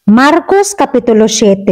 Marcos Kapitulo 7.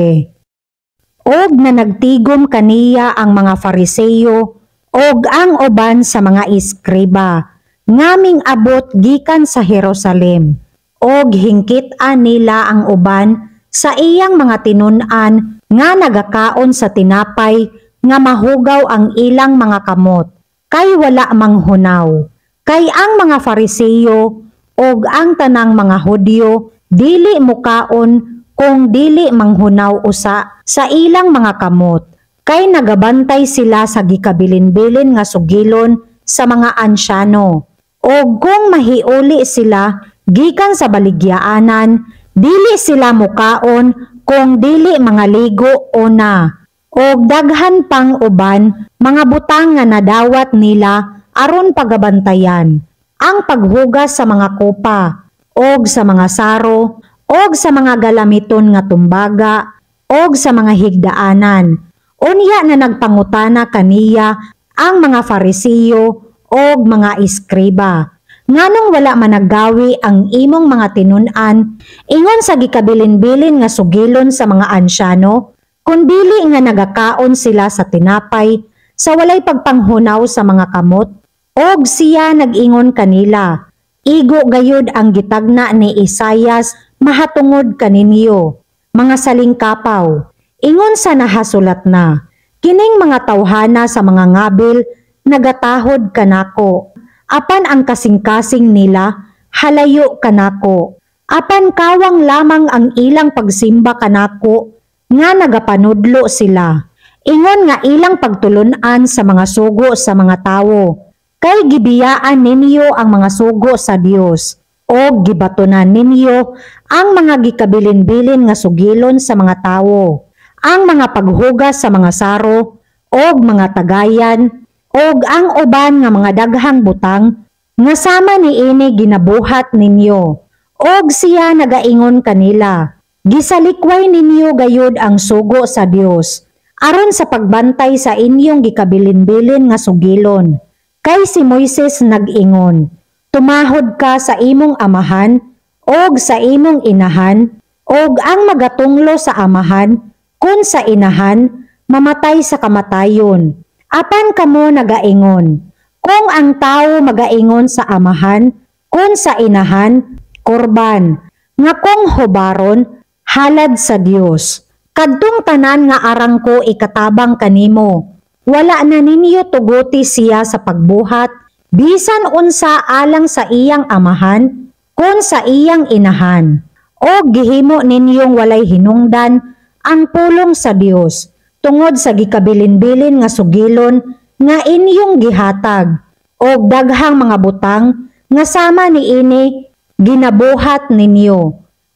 Og na nagtigom kaniya ang mga Fariseo og ang uban sa mga eskriba nga ming-abot gikan sa Jerusalem, og hingkit-an nila ang uban sa iyang mga tinun-an nga nagakaon sa tinapay nga mahugaw ang ilang mga kamot kay wala manghunaw. Kay ang mga Fariseo og ang tanang mga Hudyo dili mukaon kung dili manghunaw usa sa ilang mga kamot, kay nagabantay sila sa gikabilin-bilin nga sugilon sa mga ansyano. Og kung mahiuli sila gikan sa baligyaanan, dili sila mukaon kung dili mangaligo una. Og daghan pang uban mga butang nga nadawat nila aron pagabantayan ang paghugas sa mga kopa og sa mga saro og sa mga galamiton nga tumbaga og sa mga higdaanan. Unya na nagpangutana kaniya ang mga Fariseo og mga eskriba, "Nganong wala managgawi ang imong mga tinun-an ingon sa gikabilin-bilin nga sugilon sa mga ansyano, kun dili nga nagakaon sila sa tinapay sa walay pagpanghunaw sa mga kamot?" Og siya nag-ingon kanila, "Igo gayud ang gitagna ni Isayas mahatungod kaninyo, mga salingkapaw. Ingon sa nahasulat na, 'Kining mga tawhana sa mga ngabil nagatahod kanako, apan ang kasing-kasing nila halayo kanako. Apan kawang lamang ang ilang pagsimba kanako nga nagapanudlo sila ingon nga ilang pagtulun-an sa mga sugo sa mga tawo.' Kay gibiyaan ninyo ang mga sugo sa Dios og gibatonan ninyo ang mga gikabilin-bilin nga sugilon sa mga tawo, ang mga paghugas sa mga saro og mga tagayan og ang uban nga mga daghang butang nga sama niini ginabuhat ninyo." Og siya nagaingon kanila, "Gisalikway ninyo gayud ang sugo sa Dios aron sa pagbantay sa inyong gikabilin-bilin nga sugilon. Kay si Moises nag-ingon, 'Tumahod ka sa imong amahan og sa imong inahan, og ang magatunglo sa amahan kun sa inahan mamatay sa kamatayon.' Apan kamo nagaingon, kung ang tawo magaingon sa amahan kun sa inahan, 'Korban,' nga kung hubaron, halad sa Dios, kadtong tanan nga arang ko ikatabang kanimo, wala na ninyo tuguti siya sa pagbuhat bisan unsa alang sa iyang amahan kun sa iyang inahan. Og gihimo ninyong walay hinungdan ang pulong sa Dios tungod sa gikabilin-bilin nga sugilon nga inyong gihatag, og daghang mga butang nga sama niini ginabuhat ninyo."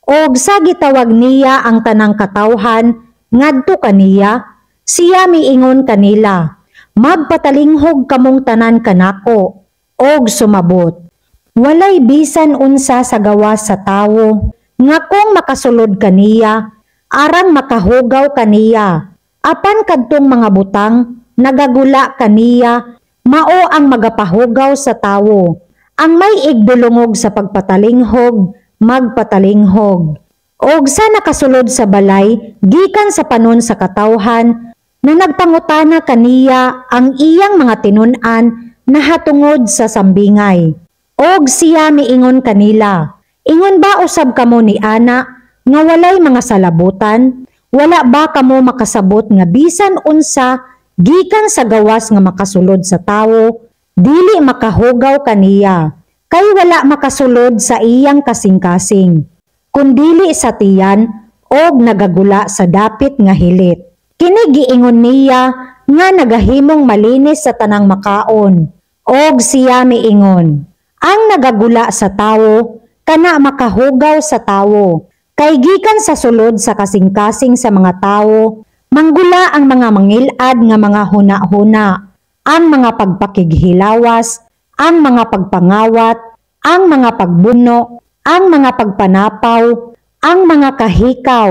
Og sa gitawag niya ang tanang katawhan ngadto kaniya, siya miingon kanila, "Magpatalinghog kamong tanan kanako og sumabot. Walay bisan unsa sa gawas sa tawo nga kung makasulod kaniya arang makahugaw kaniya, apan kadtong mga butang nagagula kaniya mao ang magapahugaw sa tawo. Ang may igdulungog sa pagpatalinghog, magpatalinghog." Og sa nakasulod sa balay gikan sa panon sa katawhan na nagpangutana kaniya ang iyang mga tinun-an nahatungod sa sambingay. Og siya miingon kanila, "Ingon ba usab kamo ni ana nga walay mga salabutan? Wala ba kamo makasabot nga bisan unsa gikan sa gawas nga makasulod sa tawo dili makahugaw kaniya, kay wala makasulod sa iyang kasing-kasing kundili sa tiyan og nagagula sa dapit nga hilit? Kini giingon niya nga nagahimong malinis sa tanang makaon." Og siya miingon, "Ang nagagula sa tawo kana makahugaw sa tawo, kay gikan sa sulod sa kasing-kasing sa mga tawo manggula ang mga mangilad nga mga huna-huna, ang mga pagpakighilawas, ang mga pagpangawat, ang mga pagbuno, ang mga pagpanapaw, ang mga kahikaw,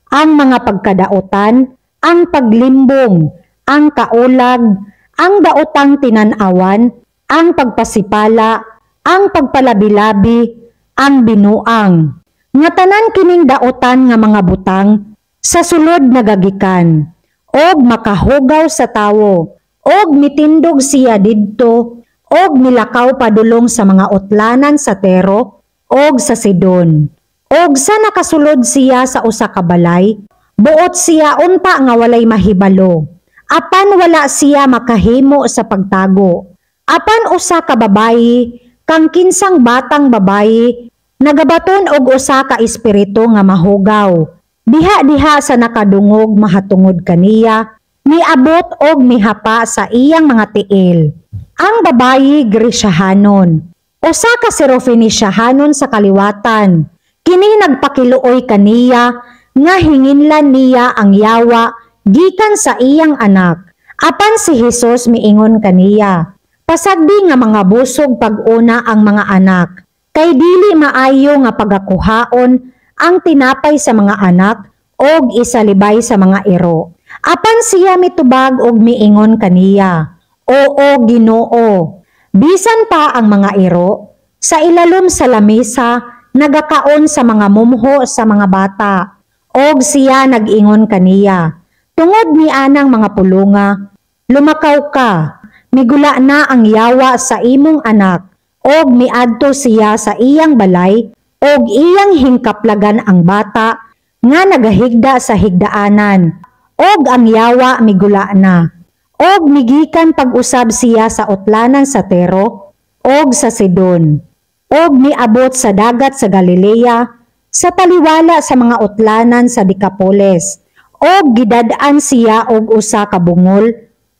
ang mga pagkadautan, ang paglimbong, ang kaulag, ang daotang tinan-awan, ang pagpasipala, ang pagpalabi-labi, ang binuang. Nga tanan kining dautan nga mga butang sa sulod nagagikan og makahugaw sa tawo." Og mitindog siya didto og milakaw padulong sa mga utlanan sa Tiro og sa Sidon. Og sa nakasulod siya sa usa ka balay, buot siya unta nga walay mahibalo. Apan wala siya makahimo sa pagtago. Apan usa ka babayi, kang kinsang batang babayi, nagabaton og usa ka espiritu nga mahugaw. Diha-diha sa nakadungog mahatungod kaniya, miabot og mihapa sa iyang mga tiil. Ang babayi Gresyahanon. Usa ka Sirofenisyahanon sa kaliwatan. Kini nagpakiluoy kaniya nga hinginlan niya ang yawa gikan sa iyang anak. Apan si Hesus miingon kaniya, "Pasagdi nga mga busog pag-una ang mga anak, kay dili maayo nga pagakuhaon ang tinapay sa mga anak og isalibay sa mga iro." Apan siya mitubag og miingon kaniya, "Oo, Ginoo. Bisan pa ang mga iro sa ilalom sa lamisa nagakaon sa mga mumho sa mga bata." Og siya nag-ingon kaniya, "Tungod ni anang mga pulunga, lumakaw ka, migula na ang yawa sa imong anak." Og miadto siya sa iyang balay og iyang hingkaplagan ang bata nga nagahigda sa higdaanan, og ang yawa migula na. Og migikan pag-usab siya sa utlanan sa Tiro og sa Sidon. Og miabot sa dagat sa Galilea sa taliwala sa mga utlanan sa Decapolis. Og gidad-an siya og usa ka bungol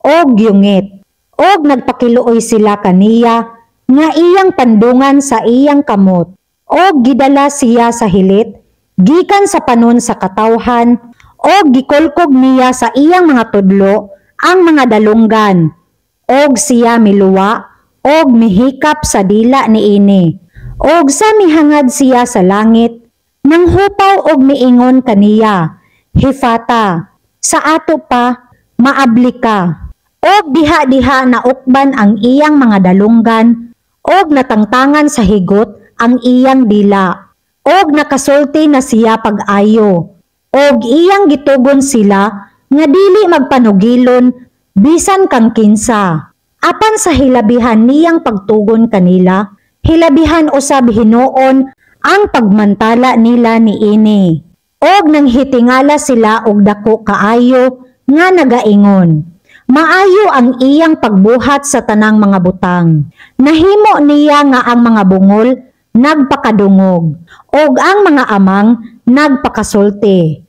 og yungit. Og nagpakiluoy sila kaniya nga iyang pandungan sa iyang kamot. Og gidala siya sa hilit gikan sa panon sa katawhan, og gikulkog niya sa iyang mga tudlo ang mga dalunggan, og siya miluwa og mihikap sa dila niini. Og sa mihangad siya sa langit, nanghupaw og miingon kaniya, "Hefata," sa ato pa, "Maabli ka." Og diha-diha naukban ang iyang mga dalunggan og natangtangan sa higot ang iyang dila. Og nakasulti na siya pag-ayo. Og iyang gitugon sila nga dili magpanugilon bisan kang kinsa. Apan sa hilabihan niyang pagtugon kanila, hilabihan usab hinuon ang pagmantala nila niini. Og nang hitingala sila og dako kaayo nga nagaingon, "Maayo ang iyang pagbuhat sa tanang mga butang. Nahimo niya nga ang mga bungol nagpakadungog ug ang mga amang nagpakasulti."